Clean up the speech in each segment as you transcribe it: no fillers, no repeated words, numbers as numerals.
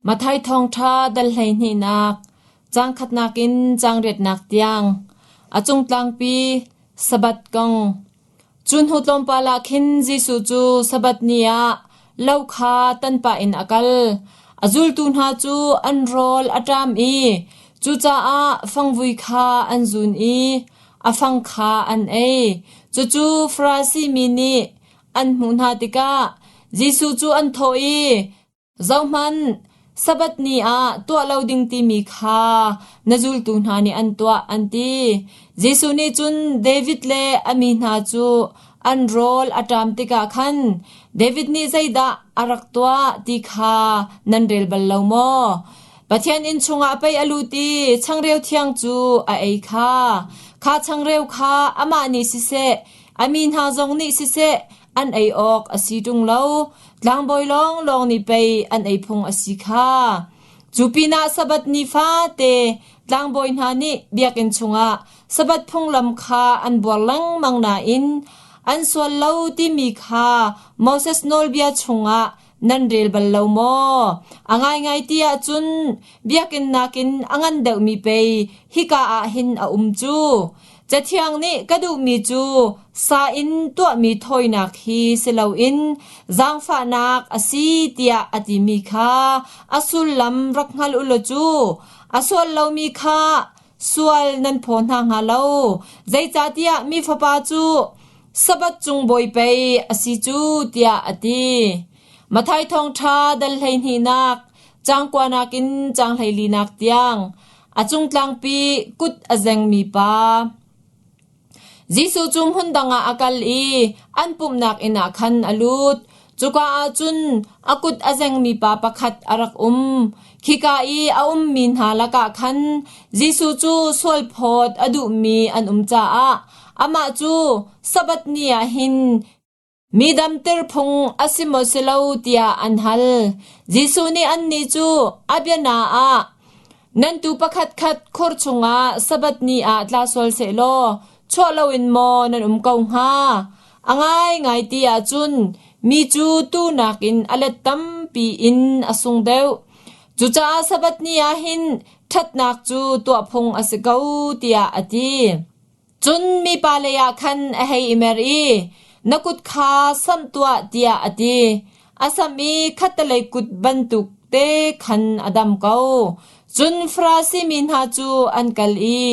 Matthai Thawngṭha dal hleihnihnak, caang khatnak in caang riatnak tiang, a cungtlangpi Sabbath kong. Cu hnu tlawmpal ah khin Jesuh cu Sabbath ni ah lo kha tan pah in a kal. A zultu hna cu an rawl a ṭam i cucaah fangvui kha an zun i a fang kha an ei. Cucu Farasi mi nih an hmuh hna tikah Jesuh cu an thawh i, Zohhmanh, Sabbath ni ah tuah lo ding timi kha na zultu hna nih an tuah, an ti. Jesuh nih cun David le a mi hna cu an rawl a ṭam tikah khan David nih zeidah a rak tuah ti kha nan rel bal lo maw? Pathian inn chungah pei a lut i changreu thiang cu a ei kha. Kha changreu kha amah nih siseh, a mi hna zong nih siseh, an ei awk a si ṭung lo. Tlangbawi lawnglawng nih pei an ei phung a si kha. Cu pinah Sabbath ni fate tlangbawi hna nih biakinn chungah Sabbath phunglam kha an buar lengmang nain an sual lo timi kha Moses nawlbia chungah nan rel bal lo maw? A ngaingai ti ahcun biakinn nakin a ngan deuhmi pei hika ah hin a um cu. Cathiang nih ka duhmi cu sa in tuahmi thawinak hi si loin zaangfahnak a si tiah a timi kha a sullam rak hngal u law cu a sual lomi kha sual nan phaw hna hnga lo. Zeicahtiah mi fapa cu Sabbath cung bawi pei a si cu tiah a ti. Matthai thawngṭha dal hleihnihnak, caang kuanak in caang hleilinak tiang A cungtlangpi kut a zengmi pa. Jesuh cu hmun dang ah a kal i an pumhnak inn ah khan a lut. Cuka ah cun a kut a zengmi pa pakhat a rak um. Khika i a ummi hna lakah khan Jesuh cu sualphawt a duhmi an um caah amah cu Sabbath ni ah hin Mi damter phung a si maw si lo tiah an hal. Jesuh nih annih cu a biana ah, Nan tuu pakhatkhat khor chungah Sabbath ni ah tla sual sehlaw chuah loin maw nan um ko hnga? A ngaingai ti ahcun mi cu tuu nakin a let tampi in a sung deuh. Cucaah Sabbath ni ah hin ṭhatnak cu tuah phung a si ko tiah a ti. Cun mipa leiah khan a hei i mer i, Na kut kha samh tuah, tiah a ti. A samh i khattelei kut bantuk te khan a dam ko. Cun Farasi mi hna cu an kal i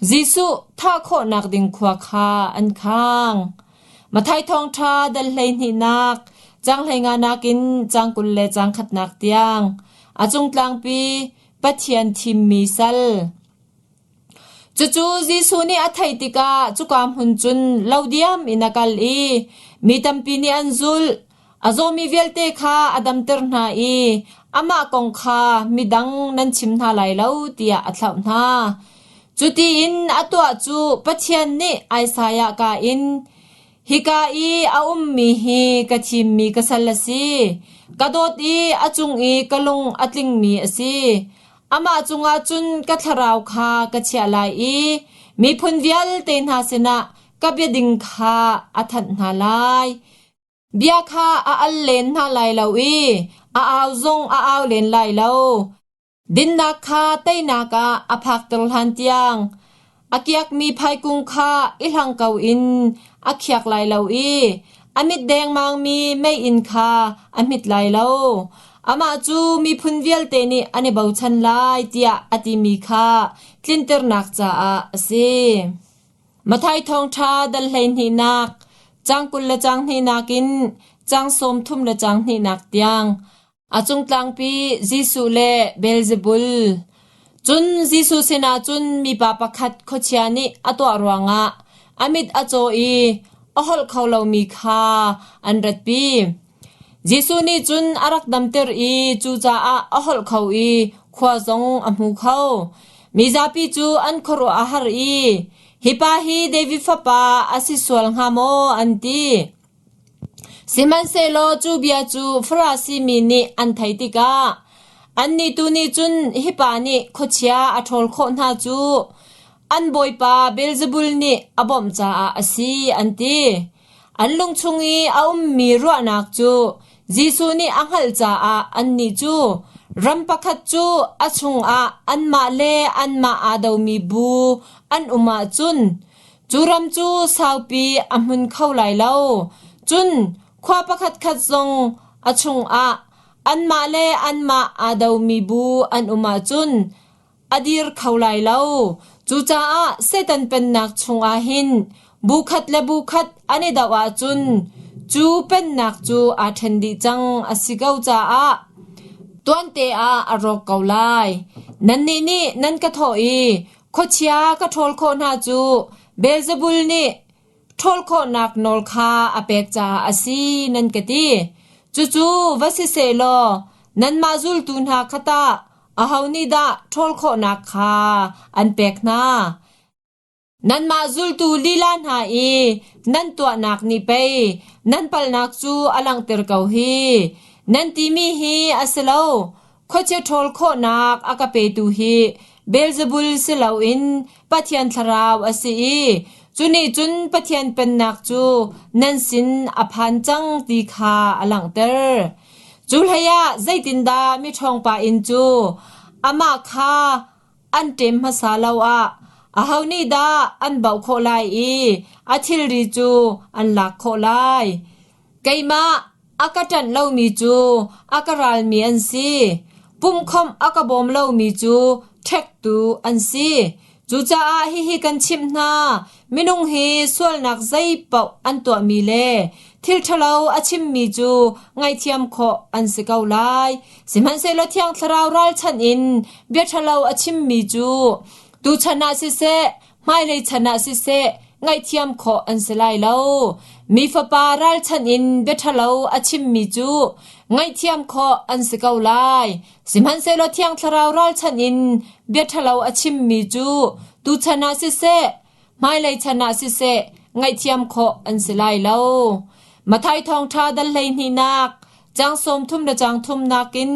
Jesuh thah khawhnak ding khua kha an khang. Matthai Thawngṭha dal hleihnihnak, caang hleinganak in caang 20 le caang khatnak tiang, a cungtlangpi Pathian thimmi sal. Cucu Jesuh nih a theih tikah cuka hmun cun lo diam in a kal i mi tampi nih an zulh. A zawmi vialte kha a damter hna i amah kong kha midang nan chim hna lai lo tiah a thlauh hna. Cuti in a tuah cu Pathian nih Isaiah ka in, Hika i a ummi hi ka thimmi ka sal a si, ka dawt i a cung i ka lung a tlingmi a si. Amah cungah cun ka thlarau kha ka chiah lai i miphun vialte hna sinah ka biading kha a thanh hna lai. Bia kha a al len hna lai lo i a au zong a au len lai lo. Dinnak kha teinak ah a phakter hlan tiang a kiakmi phaikung kha i hlang ko in a khiak lai lo i a mit dengmangmi meiinn kha a hmit lai lo. Amah cu miphun vialte nih an i bochan lai tiah a timi kha tlinternak caah a si. Matthai Thawngṭha dal hleihnihnak, caang 20 le caang hnihnak in caang 30 le caang hnihnak tiang A cungtlangpi Jesuh le Beelzebul. Cun Jesuh sinah cun mipa pakhat khuachia nih a tuah ruangah a mit a caw i a holh kho lomi kha an ratpi. Jesuh nih cun a rak damter i cucaah a holh kho i khua zong a hmu kho. Mizapi cu an khuaruah a har i, Hi pa hi David fapa a si sual hnga maw? an ti. Sihmanhsehlaw cu bia cu Farasi mi nih an theih tikah annih tu nih cun hi pa nih khuachia a ṭhawl khawh hna cu an bawipa Beelzebul nih a bawmh caah a si, an ti. An lung chung i a ummi ruahnak cu Jesuh nih a hngalh caah annih cu. Ram pakhat cu a chungah anmah le anmah aa domi bu an um ahcun cu ram cu saupi a hmun kho lai lo. Cun khua pakhatkhat zong a chungah anmah le anmah aa domi bu an um ahcun a dir kho lai lo. Cucaah Satan pennak chungah hin bu khat le bu khat an i doh ahcun cu pennak cu aa ṭhen dih cang a si ko caah tuante ah a rawk ko lai. Nannih nih nan ka thawh i khuachia ka ṭhawl khawh hna cu Beelzebul nih ṭhawl khawhnak nawl kha a pek caah a si nan ka ti. Cucu va si sehlaw nanmah zultu hna kha tah aho nih dah ṭhawl khawhnak kha an pek hna? Nanmah zultu lila hna i nan tuahnak nih pei nan palhnak cu a langhter ko hi. Nan timi hi a si lo. Khuachia ṭhawl khawhnak a ka petu hi Beelzebul si loin Pathian Thlarau a si i cu nih cun Pathian Pennak cu nan sin a phan cang ti kha a langhter. Cu hleiah zeitindah miṭhawngpa inn cu amah kha an ṭem hmasa lo ah aho nih dah an bauh khawh lai i a thilri cu an lak khawh lai? Keimah a ka ṭanh lomi cu a ka ralmi an si. Pumhkhawmh a ka bawm lomi cu ṭhektu an si. Cucaah hihi kan chimh hna, minung hi sualnak zeipaoh an tuahmi le thil ṭhalo a chimmi cu ngaihthiam khawh an si ko lai. Sihmanhsehlaw Thiang Thlarau ralchanh in bia ṭhalo a chimmi cu tuchan ah siseh, hmailei chan ah siseh ngaihthiam khawh an si lai lo. Mi Fapa ralchanh in bia ṭhalo a chimmi cu ngaihthiam khawh an si ko lai. Sihmanhsehlaw Thiang Thlarau ralchanh in bia ṭhalo a chimmi cu tuchan ah siseh, hmailei chan ah siseh ngaihthiam khawh an si lai lo. Matthai Thawngṭha dal hleihnihnak caang sawm thum le caang thumnak in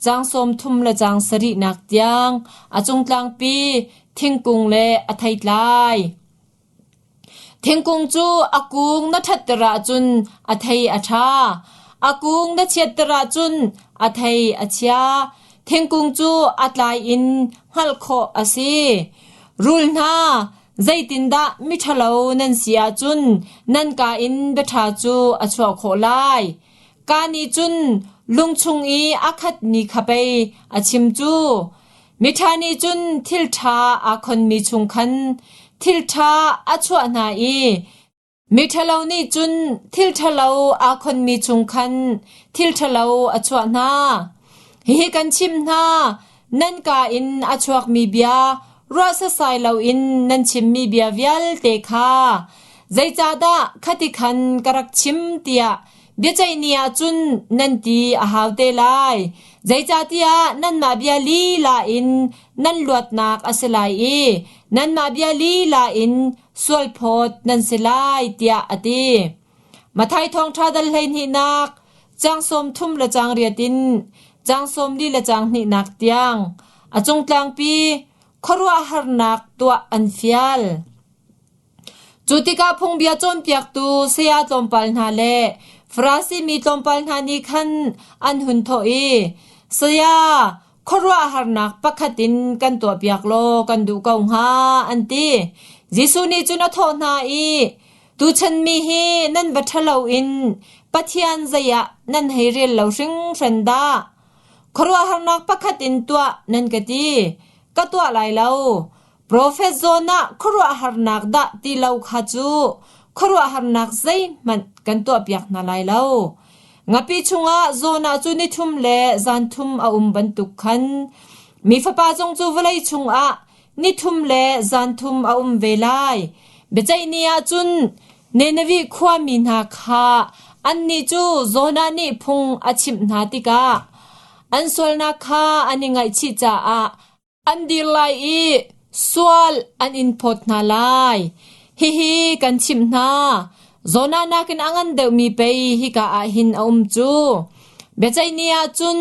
caang sawm thum le caang sarihnak tiang a cungtlangpi thingkung le a theitlai. Thingkung cu a kung na ṭhatter ahcun a thei a ṭha. A kung na chiatter ahcun a thei a chia. Thingkung cu a tlai in hngalh khawh a si. Rul hna, zeitindah miṭhalo nan si ahcun nan kaa in biaṭha cu a chuah khawh lai? Kaa nih cun lung chung i a khatmi kha pei a chim cu. Miṭha nih cun thil ṭha aa khonmi chung khan thil ṭha a chuah hna i miṭhalo nih cun thil ṭhalo aa khonmi chung khan thil ṭhalo a chuah hna. Hihi kan chimh hna, nan kaa in a chuakmi bia ruah sasai loin nan chimmi bia vialte kha zeicahdah khati khan ka rak chim tiah Biaceih ni ah cun nan ti a hau te lai. Zeicahtiah nanmah bia lila in nan luatnak a si lai i nanmah bia lila in sualphawt nan si lai, tiah a ti. Matthai Thawngṭha dal hleihnihnak caang 30 le caang riat in caang 44 le caang hnihnak tiang a cungtlangpi khuaruahharnak tuah an fial. Cu tikah phungbia cawnpiaktu saya tlawmpal hna le Farasi mi tlawmpal hna nih khan an hun thawh i, Saya, khuaruahharnak pakhat in kan tuahpiak law kan duh ko hnga, an ti. Jesuh nih cun a thawh hna i, Tuchan mi hi nan va ṭhalo in Pathian zei ah nan hei rel lo hringhran dah. Khuaruahharnak pakhat in tuah nan ka ti, ka tuah lai lo. Profet zawn ah khuaruahharnak dah ti lo kha cu khuaruahharnak zeihmanh kan tuahpiak hna lai lo. Ngapi chungah zawn ah cu nithum le zanthum a um bantuk khan mi fapa zong cu vawlei chungah nithum le zanthum a um ve lai. Biaceih ni ah cun Nineveh khuami hna kha annih cu Jonah nih phung a chimh hna tikah an sualnak kha an i ngaihchih caah An dir lai i sual an in phawt hna lai. Hihi kan chimh hna, Jonah nakin a ngan deuhmi pei hika ah hin a um cu. Biaceih ni ah cun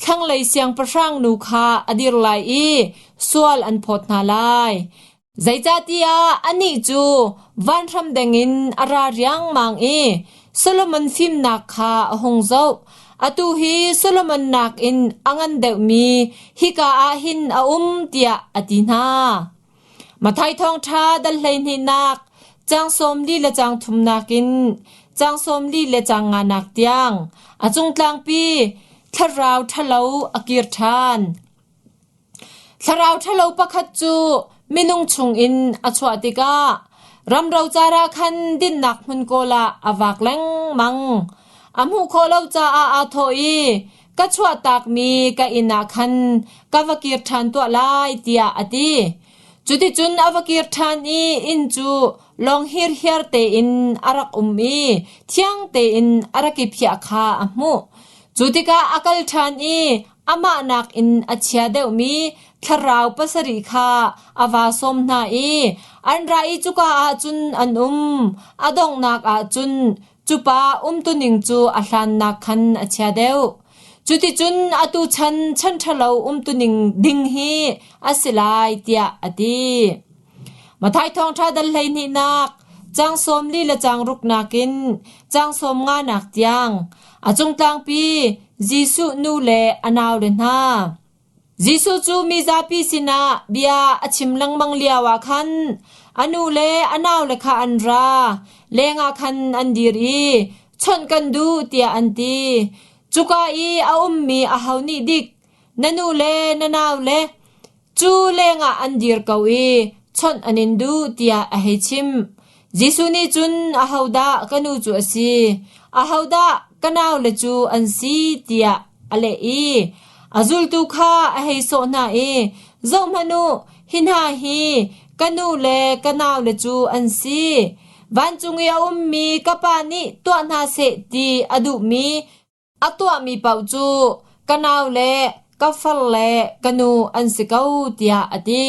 thlanglei siangpahrang nu kha a dir lai i sual an phawt hna lai. Zeicahtiah anih cu vanhram dengin a ra riangmang i Solomon fimnak kha a hung zoh. Atu hi Solomon nakin a ngan deuhmi hika ah hin a um tiah a ti hna. Matthai thawngṭha dal hleihnihnak caang 40 le caang thumnak in caang 44 le caang nganak tiang a cungtlangpi thlarau ṭhalo a kir ṭhan. Thlarau ṭhalo pakhat cu minung chungin a chuah tikah ram rocar ah khan dinhnak hmun kawl ah a vak lengmang. A hmuh khawh lo caah aa thawh i, Ka chuahtakmi ka inn ah khan ka va kir ṭhan tuah lai, tiah a ti. Cuticun a va kir ṭhan i inn cu lawng hirhiar tein a rak um i thiang tein a rak i phiah kha a hmuh. Cu tikah a kal ṭhan i amah nakin a chia deuhmi thlarau pasarih kha a vaa sawm hna i an ra i cuka ah cun an um. A donghnak ah cun cu pa umtuning cu a hlannak khan a chia deuh. Cuticun atu chan chan ṭhalo umtuning ding hi a si lai tiah a ti. Matthai thawngṭha dal hleihnihnak caang 40 le caang ruknak in caang 50 nak tiang a cungtlangpi Jesuh nu le a naule hna. Jesuh cu mizapi sinah bia a chim lengmang lioah khan a nu le a naule kha an ra. Lengah khan an dir i chawnh kan duh tiah an ti. Cuka i a ummi aho nih dik na nu le na naule Cu lengah an dir ko i chawnh an in duh tiah a hei chimh. Jesuh nih cun ahodah ka nu cu a si, ahodah ka naule cu an si tiah a leh i a zultu kha a hei sawh hna i zohhmanh u, hi hna hi ka nu le ka naule cu an si. Vancung i a ummi ka Pa nih tuah hna seh ti a duhmi A tuahmi paoh cu ka nau le ka far le ka nu an si ko tiah a ti.